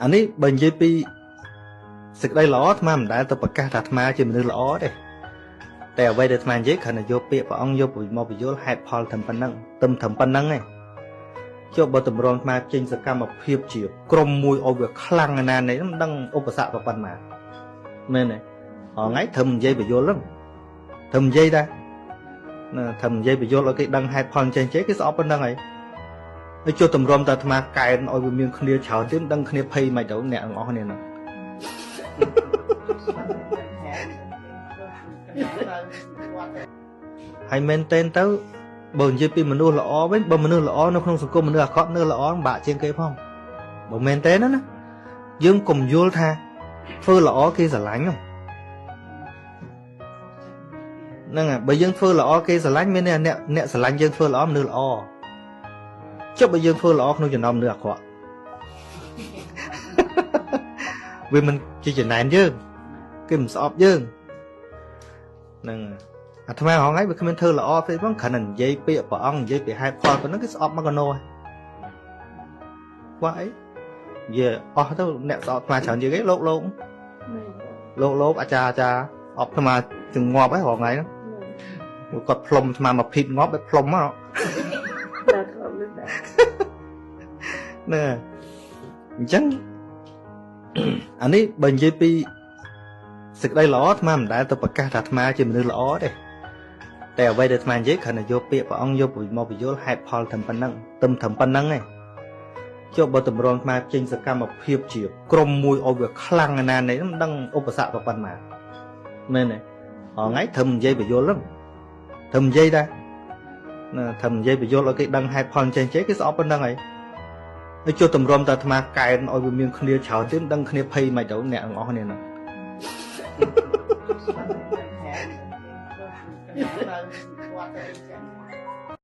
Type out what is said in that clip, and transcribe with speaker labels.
Speaker 1: អានេះបើនិយាយពីសេចក្តីល្អអាត្មាមិនដែលទៅប្រកាសថាអាត្មាជាមនុស្សល្អទេតែអ្វីដែលអាត្មានិយាយគ្រាន់តែយកពាក្យព្រះអង្គយកមកបញ្យល់ហេតុផលត្រឹមប៉ុណ្ណឹងទឹមត្រឹមប៉ុណ្ណឹងឯងចុះបើតម្រុំអាត្មាចេញសកម្មភាពជាក្រុមមួយឲ្យវាខ្លាំងណាស់នេះមិនដឹងឧបសគ្គប៉ុណ្ណាមែនទេថ្ងៃត្រឹមនិយាយបញ្យល់ហ្នឹងត្រឹមនិយាយដែរណាត្រឹមនិយាយបញ្យល់ឲ្យគេដឹងហេតុផលចេះចេះគេស្អប់ប៉ុណ្ណឹងហើយហើយចុះតម្រុំតែអាត្មាកែនឲ្យវាមានគ្នាច្រើនទៀតមិនដឹងគ្នាភ័យមិនទៅអ្នកទាំងអស់គ្នាហ្នឹងហើយមែនទែនទៅបើនិយាយពីមនុស្សល្អវិញបើមនុស្សល្អនៅក្នុងសង្គមមនុស្សអាក្រក់នៅល្អបាក់ជាងគេផងបើមែនទែនណាយើងកុំយល់ថាធ្វើល្អគេស្រឡាញ់ហ្នឹងហើយបើយើងធ្វើល្អគេស្រឡាញ់មានអ្នកអ្នកស្រឡាញ់យើងធ្វើល្អមនុស្សល្អចុះបើយើងធ្វើល្អក្នុងចំណោមមនុស្សអាក្រក់វាមិនជាចំណែនយើងគេមិនស្អប់យើងហ្នឹងអាត្មាហងៃវាគ្មានធ្វើល្អទេផងគ្រាន់តែនិយាយពាក្យព្រះអង្គនិយាយពីហេតុផលប៉ុណ្ណឹងគេស្អប់មកកណោវ៉ាអីនិយាយអស់ទៅអ្នកស្អប់អាត្មាច្រើនជាងគេលោកលោកលោកលោកអាចារ្យអាចារ្យអប់អាត្មាចងាប់ហើយរាល់ថ្ងៃហ្នឹងគាត់ផ្លុំអាត្មាមកភីតងាប់បែបផ្លុំហ៎ណែអញ្ចឹងអានេះបើនិយាយពីសេចក្តីល្អអាត្មាមិនដែលទៅប្រកាសថាអាត្មាជាមនុស្សល្អទេតែអ្វីដែលអាត្មានិយាយគ្រាន់តែយកពាក្យព្រះអង្គយកមកបញ្យល់ហេតុផលត្រឹមប៉ុណ្ណឹងទឹមត្រឹមប៉ុណ្ណឹងឯងចុះបើតម្រុំអាត្មាចេញសកម្មភាពជាក្រុមមួយឲ្យវាខ្លាំងណាស់នេះមិនដឹងឧបសគ្គប៉ុណ្ណាមែនទេថ្ងៃត្រឹមនិយាយបញ្យល់ហ្នឹងត្រឹមនិយាយដែរណាត្រឹមនិយាយបញ្យល់ឲ្យគេដឹងហេតុផលចេះចេះគេស្អប់ប៉ុណ្ណឹងហើយហើយចុះតម្រុំតែអាត្មាកែនឲ្យវាមានគ្នាច្រើនទៀតមិនដឹងគ្នាភ័យមិនទៅអ្នកទាំងអស់គ្នាហ្នឹង